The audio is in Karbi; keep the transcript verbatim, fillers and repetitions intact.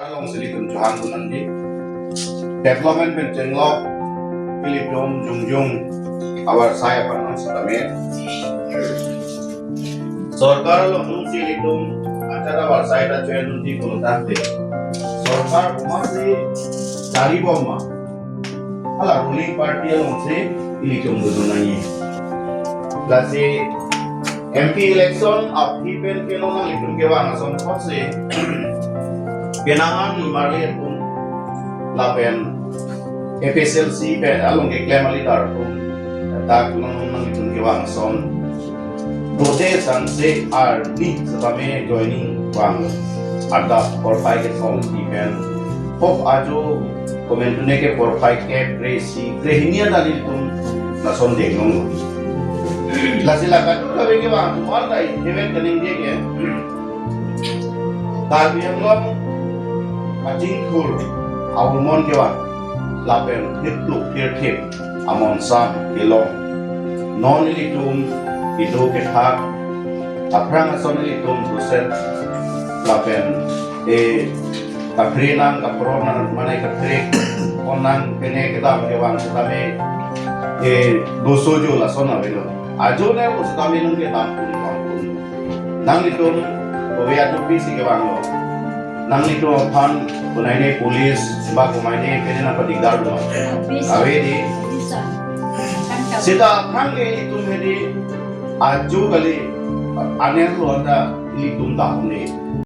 Alongsi ilitum chohang dun nangji. Development pen chenglok ilitum jongjong avarsai aphan nang sitame. Sorkar along nungsi ilitum achar avarsai ta chohang dunji pulo tangte, sorkar bomasi chari bomma, hala ruling party alongsi ilitum dun nangji. Lasi M P election aphi pen ke non nanglitum kevang ason apotsi penang an nimarli atum lapen A P H L C pen along keklem a-leader atum dak non nanglitum kevang ason dote sangse arni setame joining vang, adap porphai kethom pen hok ajo komantu ne ke porphai kep kre-isi krehini adali tum lason dengnon. Lasi la kadu kave kevang atum an dai heaven kaningje ke Karbi Anglong kachingthur a-umon kevang lapen thip tuk thir thip amonsam kelong. Non ilitum kedo kethak aphrang ason ilitum doset lapen e kapre nang kapro nang mane kapre on nang pene kedam kevang setame e dosojo lason avelo. Ajo ne setame nung kedam pun pun. Nanglitum ove atu pisi kevanglo. Nanglitum aphan komaine police ba komaine pene nang padigdar duma. Bisa. Ave dei. Bisa. Kan kau. Seta aphrang ke ilitum hedi ajo kali aner lo anta ilitum dahun dei.